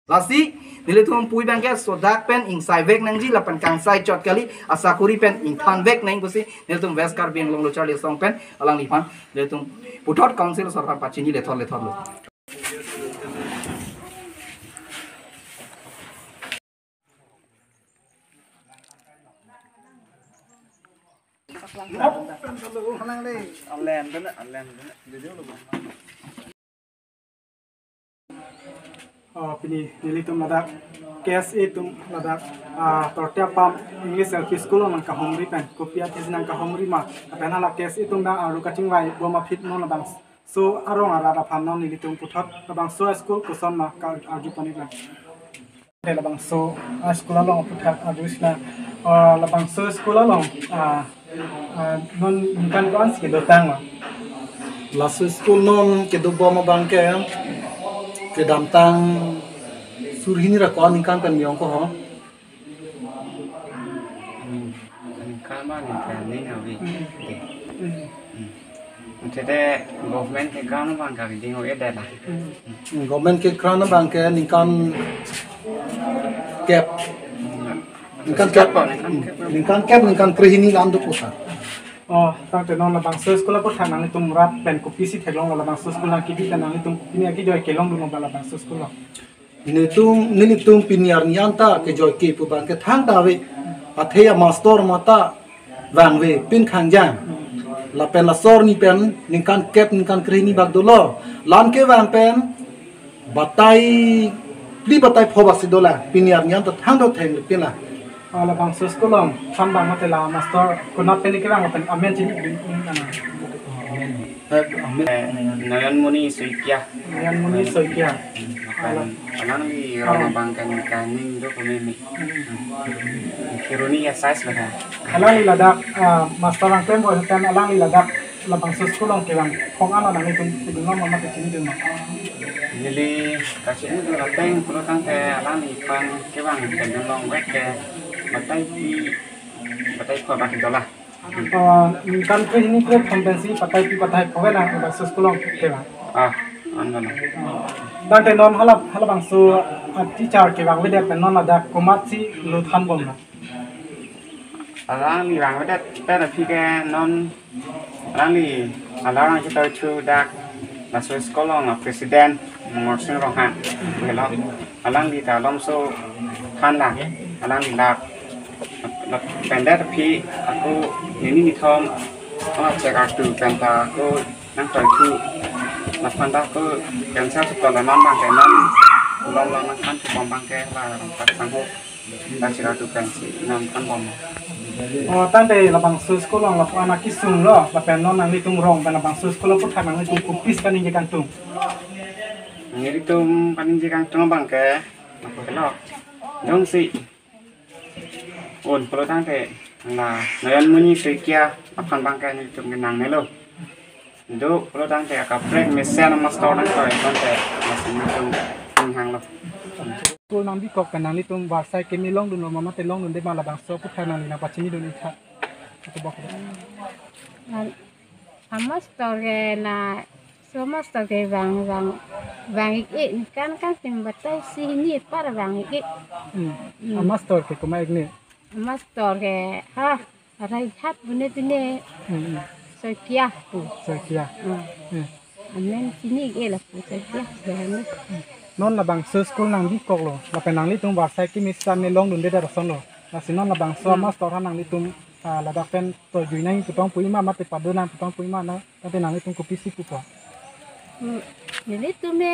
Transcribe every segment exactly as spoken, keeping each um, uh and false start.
Lasi nelitum pui abangke sodak pen ingsaivek nangji lapen kangsai chot kali, asakuri pen ingthanvek nang pusi nelitum West Karbi Anglong Lo Charli Asong pen alangliphan nelitum puthot council asor aphan pachini lethot lethotlo. Oh, pini nelitum ladak K S A atum ladak, ah, Tortiapam English L P School along nangkahumri pen kopi athesi nangkahumri ma, lapen hala K S A atum dak aru kachingvai bom aphi non labangso arong arat aphan non nelitum puthot labangso a-school koson ma ka-arju pon-iklang. Te labangso a-school along aphuthak arju sina, ah, labangso school along, ah, ah, non ningkan ko-ansi kedotang ma? Laso school non kedobom abangke kedamtang suri hini ra ko-an ningkan pen miyong ko ho. Hmm. Ningkan ma ningkan ning avi. Hmm. Oke. Hmm. Hmm. Mutete government ke ground abang kari ding o ede la. Hmm. Government ke ground abangke ningkan kep. Hmm. Ningkan kep. Ningkan kep. Hmm. Ningkan kep, ningkan krehini lam do pusat. Oh, tangte non labangso school aphuthak nanglitum rat pen kopisi theklong, labangso school nangkebi pen nanglitum kopine akejoi kelongdun labangso school lo? Nelitum, nelitum pini arni anta kejoi ke pu abangke thangta ave. Athe amastor mata vangve pin khangjang. Lapen laso arni pen ningkan kep ningkan krehini bak dolo. La-an kevang pen batai phli batai pho baksi dolang. Pini arni anta thangta theng le pin la. Oh, labangso school along than abang mate la mastor konat pen kevang lapen amen chinidun nang. Eh, amen. Eh, Nayanmoni Saikia. Nayanmoni Saikia. Amen. Alangli rong abangke ningkan ning do kememe. Hmm. Kiruni ya size lah. Alangli ladak, ah, mastor along klem boi hotel alangli ladak labangso school along kevang phong ano nanglitum kedun ma mate chinidun ma? Neli kachinidun ateng pulo tangte alangliphan kevang kedun longvek ke batai phli batai pho bak dolang. Ah, ningkan krehini krethom pensi batai phli batai pho avelang labangso school along kevang. Ah, an dolang. Tangte non hala, halabangso, ah, teacher kevang avedet pen non ladak komatsi lo thanbomlo? Alangli vangvedet pen aphi ke non alangli alarang chetoithu dak laso school along president Mongorsing Ronghang. Helo. Alangli ta alomso thanlang, alangli lap, lap pendet aphi ako nini nithom, oh, chek artu pen ta ako nangtoithu, lapen ta ako cancel si tola non abangke non, lom lom nangthanbom abangke la rong tak sangho, ta chek artu pensi nangthanbom. Oh, tangte labangso school along lapu anak kesung lo, lapen non nanglitum rong pen labangso school aphuthak nanglitum kopisi kaningje kangtung? Nanglitum kaningje kangtung abangke, lapu lo. Jongsi un pulo tangte la Nayanmoni Saikia aphan abangke nelitum kenangnelo. Do pulo tangte akaprek mesen amastor nangtoi tangte mesen nelitum ninghanglo. School nangbikok pen nanglitum varsai keme longdunlo ma mate longdunde ma, labangso aphuthak nangli nangpachinidun-iktha. Atu bok. Amastor ke laso amastor ke vang, vang, vang-ik-e, ningkan kan sim batai isi hini apar vang-ik-e. Hmm. Hmm. Amastor ke komat-ikne? Amastor ke, ha, Raihat pune pine. Hmm, hmm. Saikia pu. Saikia. Hmm. Hmm. Amen chini-ik-e lapu Saikia, ya, ne. Non labangso school nangbikoklo, lapen nanglitum varsai keme sitame longdundedet asonlo. Lasi non labangso, hmm, amastor aphan nanglitum, ah, ladak pen toijui nang pu tong pu-ik ma mate pado nang pu tong pu-ik ma, na, tangte nanglitum kopisi pupo? Hmm, nelitum me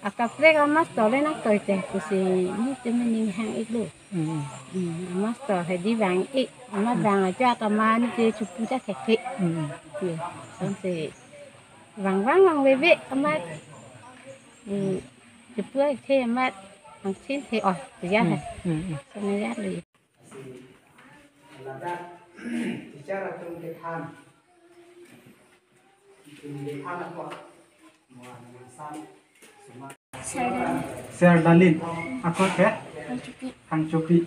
akaprek amastor le nangtoite pusi nelitum me ninghang-iklo. Hmm. Hmm, amastor hedi vang-ik, amat, hmm, vang ajat amat neli ke chepu ta thekthe. Hmm. Ya, sonsi vang vang vangveve amat. Hmm, chepu thekthe amat, angthin the, oh, ya. Hmm, hai. Hmm, hmm. Sonsi ya le. Ladak teacher atum kethan. Kethan ako. Serdalin. Ako ke? Hangchopi.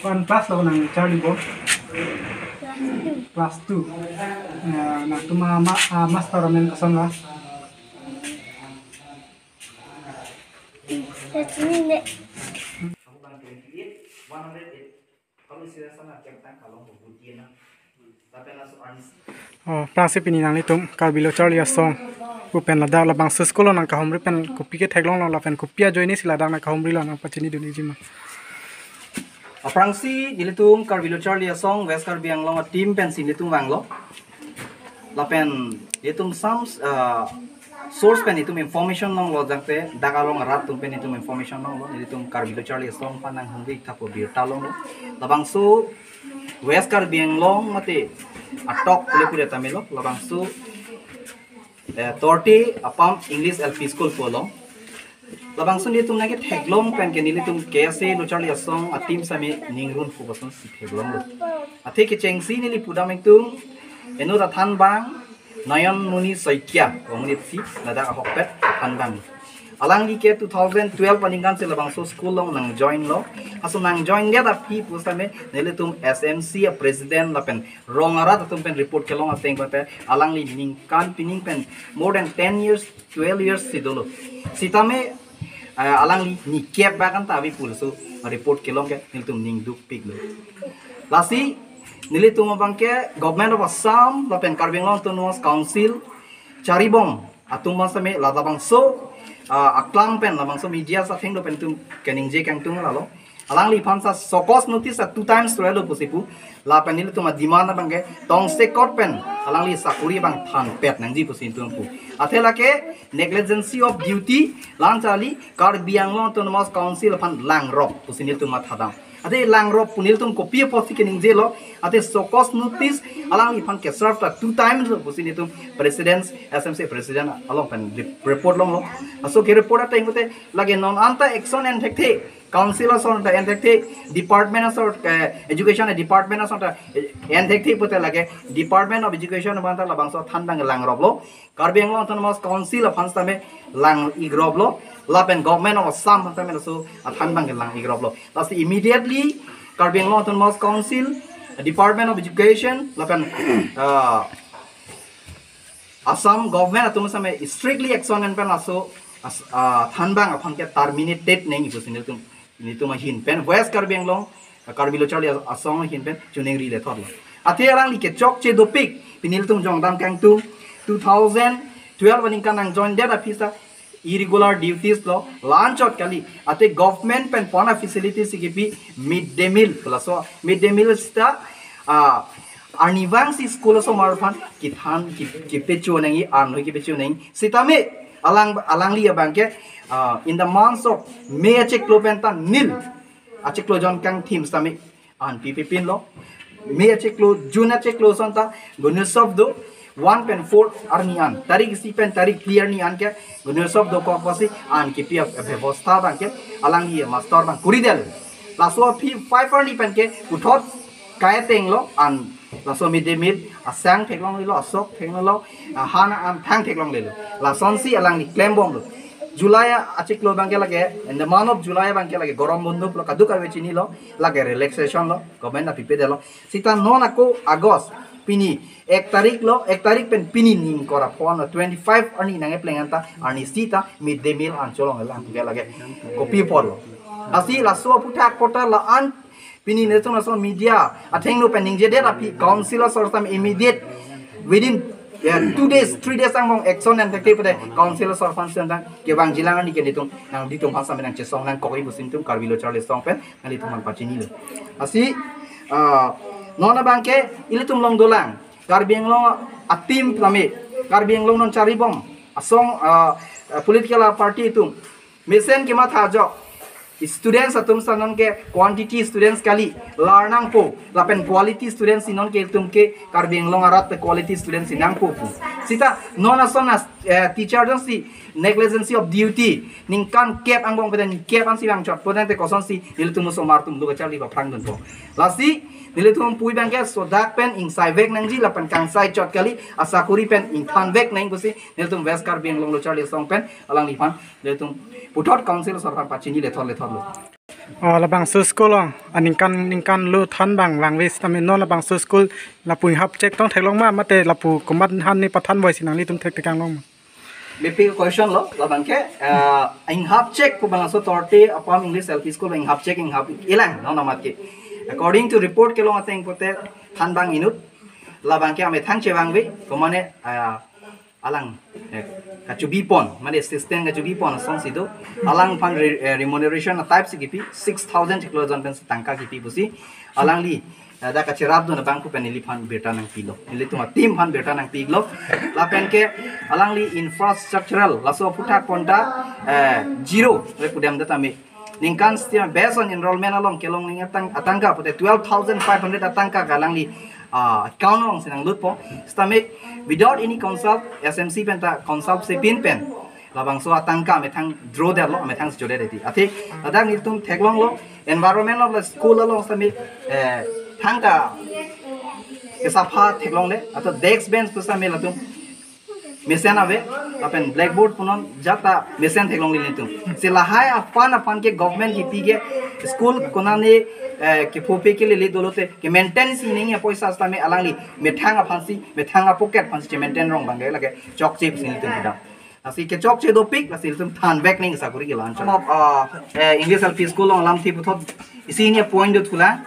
Ko-an class lo nangcharlibom? Class two. Class two. Eh, nangtum ama, ah, master amen koson la? Oh, aphrangsi pini nanglitum Karbi Lo Charli Asong pu pen ladak labangso school along nangkahumri pen kopi ketheklonglo lapen kopi ajoine si ladak nangkahumrilo nangpachinidun ikji ma? Aphrangsi nelitum Karbi Lo Charli Asong West Karbi Anglong a-team pensi nelitum vanglo. Lapen nelitum some, ah, source pen itum information longlo jangte dak along arat atum pen itum information longlo, nelitum Karbi Lo Charli Asong aphan nanghumri thapo birta longlo. Labangso West Karbi Anglong mate atok pule pule tamilo, labangso, eh, Torte Apam English L P School pu along. Labangso nelitum nangketheklong pen ke nelitum K S A Lo Charli Asong a-team sitame ningrun pu koson si theklonglo. Athe kechengsi neli pudam itum inut athanbang Nayan Muni Saikia, komunit si ladak ahokpet athanbang. Alangli ke two thousand twelve aningkan si labangso school along nangjoinlo. Laso nangjoin det aphi pusitame nelitum S M C a-president lapen rong arat atum pen report kelong ateng pute alangli ningkan pining pen more than ten years, twelve years si dolo. Sitame, eh, alangli nikep bak anta ave pu laso report kelong ke nelitum ning dukpiklo. Lasi nelitum abang ke Government of Assam lapen Karbi Anglong Autonomous Council charibom atum abang sitame labangso, ah, aklam pen labangso media athengno pen itum keningje kangtung lalo. Alangliphan sa show cause notice a two times relo pusi pu. Lapen nelitum a-demand abang ke tongsekot pen alangli sakori abang thanpet nangji pusi nelitum pu. Athe lake negligence of duty, la-an charli Karbi Anglong Autonomous Council aphan langrop pusi nelitum mathadam. Athe langrop pu nelitum kopi apotsi keningjelo. Athe show cause notice alangliphan ke-serve ta two times lo pusi nelitum President, S M C President along pen rep-, report longlo. Laso ke-report ateng pute lake non anta action en thekthe. Council asor ta en thekthe, department asor, eh, education department asor ta, eh, en thekthe pute lake Department of Education abang ta labangso thanbang langroplo. Karbi Anglong Autonomous Council aphan sitame lang-ikroplo. Lapen Government of Assam aphan sitame laso athanbang lang-ikroplo. Lasi immediately Karbi Anglong Autonomous Council, Department of Education, lapen, ah, Assam government atum sitame strictly action en pen laso as-, ah, thanbang aphan ke terminated nangji pusi nelitum, nelitum ahin pen West Karbi Anglong, Karbi Lo Charli As-, Asong ahin pen choningri lethotlo. Athe alangli kechokche dopik, pini nelitum jongdam kangtung, two thousand twelve aningkan nangjoin det aphi sa irregular duties lo, la-an chot kali. Athe government pen pona facilities si kipi mid day meal, laso mid day meal sita, ah, arnivang si school asomar aphan kithan ki-, kipecho nangji, arnoi kipecho nangji. Sitame alang, alangli abang ke, ah, in the months of May achiklo pen ta nil achiklo jon kangthim sitame an pipipinlo. May achiklo, June achiklo ason ta Ganesh Utsav do, one pen four arni an, tarik isi pen tarik phli arni an ke Ganesh Utsav dokok apotsi an kipi a-, abevostha abang ke alangli master abang kuri det. Laso aphi five arni pen ke puthot kai atenglo an laso mid day meal asang theklonglelo, asok theklonglo, ahan an thang theklonglelo. Lasonsi alangli klembomlo. July achiklo abang ke lake, in the month of July abang ke lake gorom bondo pulo kadokave chinilo, lake relaxation lo, government ta pipedetlo. Sita non ako August, pini ek tarik lo, ek tarik pen pini ning kora phon lo, twenty-five arni nangkepleng anta, arnisi ta mid day meal an cholonglelang ke lake kopi apotlo. Lasi laso aphuthak kota la-an pini nelitum laso media athengno pen ningjedet aphi council asor sitame immediate within, yeah, two days, three days angbong action en thekthe pute council asor aphan sitame kevangjilang arni ke nelitum nanglitum aphan sitame nangchesong nangkokji pusi nelitum Karbi Lo Charli Asong pen nanglitum aphan pachinilo. Lasi, ah, non abang ke ilitum along dolang Karbi Anglong a-team lame, Karbi Anglong non charibom asong, ah, political party atum mesen kematha ajok students atum si non ke quantity students kali lar nangpo, lapen quality students si non ke itum ke Karbi Anglong arat quality students si nangpo pu. Sita non ason as, eh, teacher jongsi negligence of duty ningkan kep angbong pen kep ansi vangchot pute kosonsi nelitum osomar atum lo kacharli paphrangdunpo. Lasi nelitum pui abang ke sodak pen ingsaivek nangji lapen kangsai chot kali asakori pen ingthanvek nang pusi nelitum West Karbi Anglong Lo Charli Asong pen alangliphan nelitum puthot council asor aphan pachini lethot lethotlo. Oh, labangso school along aningkan ningkan lo thanbang vangve sitame non labangso school lapu hap chek tong theklong ma mate lapu komat han ne pathan voi si nanglitum thektheklong ma? Basic question lo, labang ke, ah, inghap chek pu bangso Torti Apam English L P School inghap chek inghap ilang, no, namat ke. According to report kelong ateng pote thanbang inut, labang ke amethang chevangve, komane, ah, alang, eh, kachubi pon, mane assistant kachubi pon asong si do, alangphan re-, eh, remuneration a type si kipi, six thousand chiklo jon pen si tangka kipi pusi, alangli, eh, dak kacherap dun abang pu pen neliphan birta nangpilo. Nelitum a-team phan birta nangpilo. Lapen ke alangli infrastructural, laso aphuthak pon ta, eh, zero, le pudam da tame. Ningkan stia based on enrollment along kelong ning atang-, atangka pote twelve thousand five hundred atangka ke alangli, ah, account along si nanglutpo. Sitame without any consult, S M C pen ta consult sepin pen labangso atangka amethang draw detlo, amethang si chode deti. Athe, ladak nelitum theklonglo, environment of the school along sitame, eh, thangka kesapha theklongle, ato desk bench pu sitame latum mesen ave, lapen blackboard punon jata mesen theklongle nelitum. Si lahai aphan aphan ke government kipi ke school konane, eh, kephope kelele dolote ke maintenance ning ya poisa sitame alangli methang aphan si, methang a-pocket aphan si maintain rong abang ke lake chokche pusi nelitum kedam. Lasi kechokche dopik, lasi nelitum thanvek ning sakuri kelang. Some of, uh, eh, English L P school along alamthe puthot isi ini point do thula.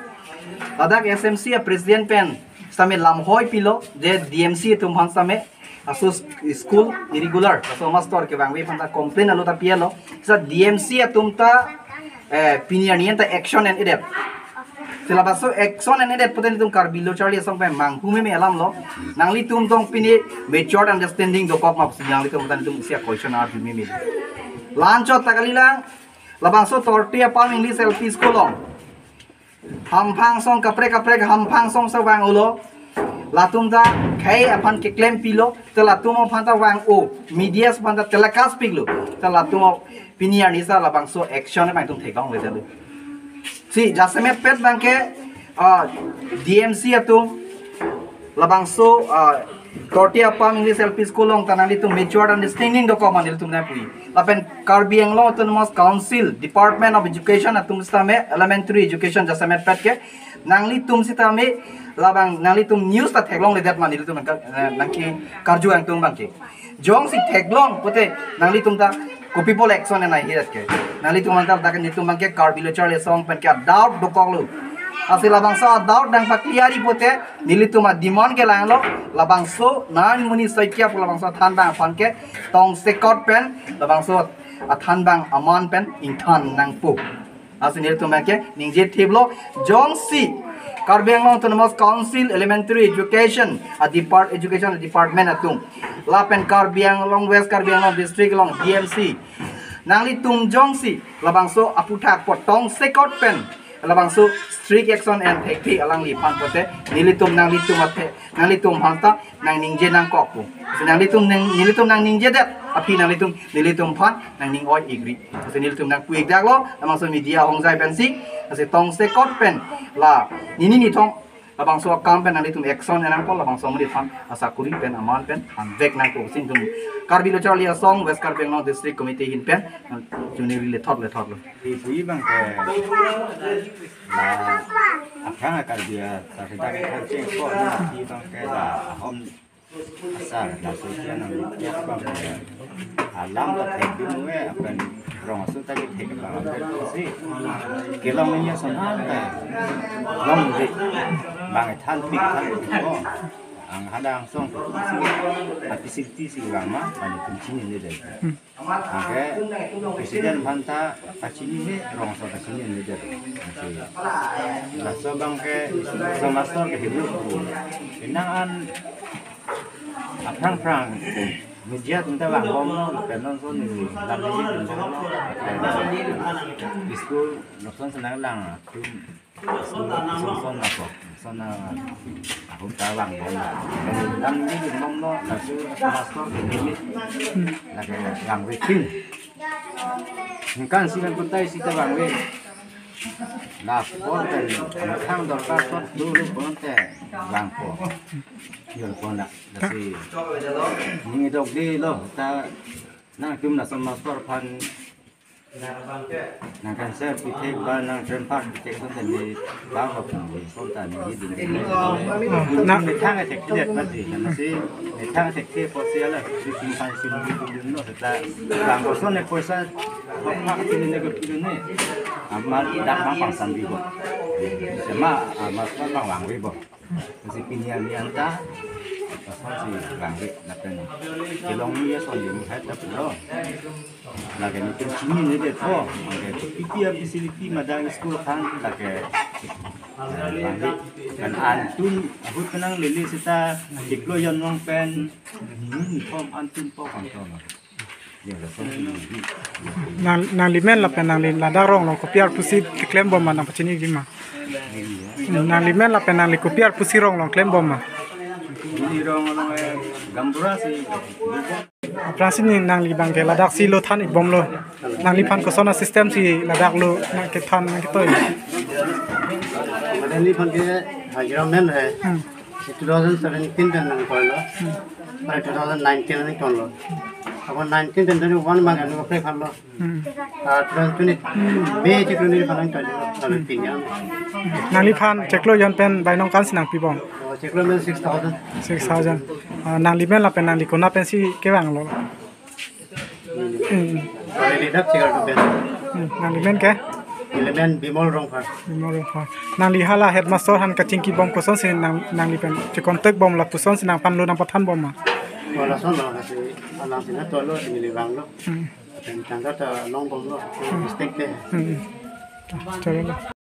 Ladak S M C a-president pen sitame lamhoi pilo, je D M C atum aphan sitame aso sk-, school irregular, aso master kevangve aphan ta complain alo ta pialo. Sa D M C atum ta, eh, pini arni an ta action en-edet. Si labangso action en-edet pote nelitum Karbi Lo Charli Asong pen manghu meme alam lo. Nanglitum tong pini mature understanding dokok ma pusi nanglitum ta nelitum isi a-question arju meme. La-anchot ta kalilang, labangso Torti Apam English L P School along hamphang asong kaprek kaprek hamphang asong si vang-olo. Latum ta khei aphan keklem pilo, te latum aphan ta vang-o, media aphan ta telecast piklo. Te latum pini arni si labangso action abang itum theklongledetlo. Si jasemet pet abang ke, ah, D M C atum labangso, ah, Torti Apam English L P School along ta nanglitum mature understanding dokok ma nelitum nangpui. Lapen Karbi Anglong Autonomous Council, Department of Education atum sitame, elementary education jasemet pet ke, nanglitum sitame, labang nanglitum news ta theklongledet ma nelitum nangka-, eh, nangkekarju angtung abang ke. Jongsi theklong pote nanglitum ta kopi apot action en-e hirat ke. Nanglitum aphan ta dak nelitum abang ke Karbi Lo Charli Asong pen ke a-doubt dokoklo. Lasi labangso a-doubt nangpa-clear-i pote nelitum a-demand ke langlo, labangso nang muni soikia pu labangso thanbang aphan ke tongsekot pen labangso athanbang aman pen ingthan nangpo. Lasi nelitum abang ke ningje thiplo, jongsi Karbi Anglong Autonomous Council Elementary Education a-depart-, Education Department atum lapen Karbi Anglong, West Karbi Anglong District along D M C, nanglitum jongsi labangso aphuthak apot tongsekot pen labangso strict action en thekthe alangliphan pote, nelitum nanglitum athe, nanglitum aphan ta nangningje nangkokpo. Si nanglitum nang, nelitum nangningjedet aphi nanglitum, nelitum aphan nangning-oi-ikri. Si nelitum nangpu-ikdaklo, labangso media ahongjai pensi, si tongsekot pen la nini nithong labangso akam pen nanglitum action en nangpo, labangso amonit aphan asakuri pen aman pen thanvek nangpo. Si nelitum Karbi Lo Charli Asong West Karbi Anglong District Committee ahin pen chuniri lethot lethotlo. Isi abang ke la akhang a-Karbi a-sar sita ke thang chengkok na si abang ke la ahom asar, laso si anang ya abang ke alam ta thek dun ave, apen rong aso ta ke thek abang apen si kelong ni ason an ta longde abang thanpik thanpik ko. Ang hada angsong si a-facility si vang ma, abang itum chinine dei. Anke president aphan ta kachinine, rong aso ta chinine dei. Anke laso abang ke, laso master ke hibru. Penang an aphrang phrang media atum ta vangbomlo, lapen non ason ni lam ni vangbomlo. School nokson senang lang atum Son, son, son ako. Son na ahum ta vangbom. Lam ni vangbomlo, laso master ni lake vangve pin. Ningkan si pen putai sita vangve. Lapor pen, thang dorkar sot dulu pon te vangpo. Yon pon na, lasi. Ning dok di lo, ta nangtum laso master aphan Nang cancer pithek ba nang trempak pithek ason ta ne bang hok nang le ason ta ne hi dun. Na methang attack klet mati, na si methang attack ke posi ala si si sai si nang dun no ta bang koson ne poisa hok hak si ne ke dun ne. Amar dak bang pangsan bi bo. Sema amar bang wang bi bo. Si pini ami anta, asal si bangke, lapen kelong ni ason di muhat ta pulo. Lake ni pen chini ni det po, bangke P P R facility madang school khan, lake bangke kan antun ahut penang lele seta chiklo jon rong pen, hmm, thom antun po kan thom. Nang, nanglimen lapen nangli ladak rong along kopi arpusi keklem bom ma nang pachini gima. Nanglimen lapen nangli kopi arpusi rong along klem bom ma. Ini rong along, eh, gaonbura si. Aphrangsi ni nangli bangke ladak si lo than-ik bomlo. Nangliphan koson asystem si ladak lo nangkethan nangketoi. Mane neliphan ke hajira men hai. Hmm. Two thousand seventeen pen nang koilo. Hmm. Mane two thousand nineteen nang koilo. Ako nineteen pen twenty-one ma kan ko play khan lo. Hmm. Ah, two thousand twenty May chiklo hini phan nang koilo. Lalu pinjam. Nangliphan chiklo jon pen bainong kan si nangpi bom. Oh, chiklo men six thousand. Six thousand. Ah, nanglimen lapen nangli kona pensi kevanglo. Hmm. Kali lidak chikar tu pen. Hmm, nanglimen ke? Nelimen Bimol Rongphar. Bimol Rongphar. Nangli hala headmaster aphan kachingki bom kosonsi nang, nanglipen chekontak bom lapuson si nangphan lo nangpathan bom ma. Wala son lo kasi alang sina tolo si neli vanglo. Hmm. Pen tangka ta long bomlo. Mistake te. Hmm. Chalo.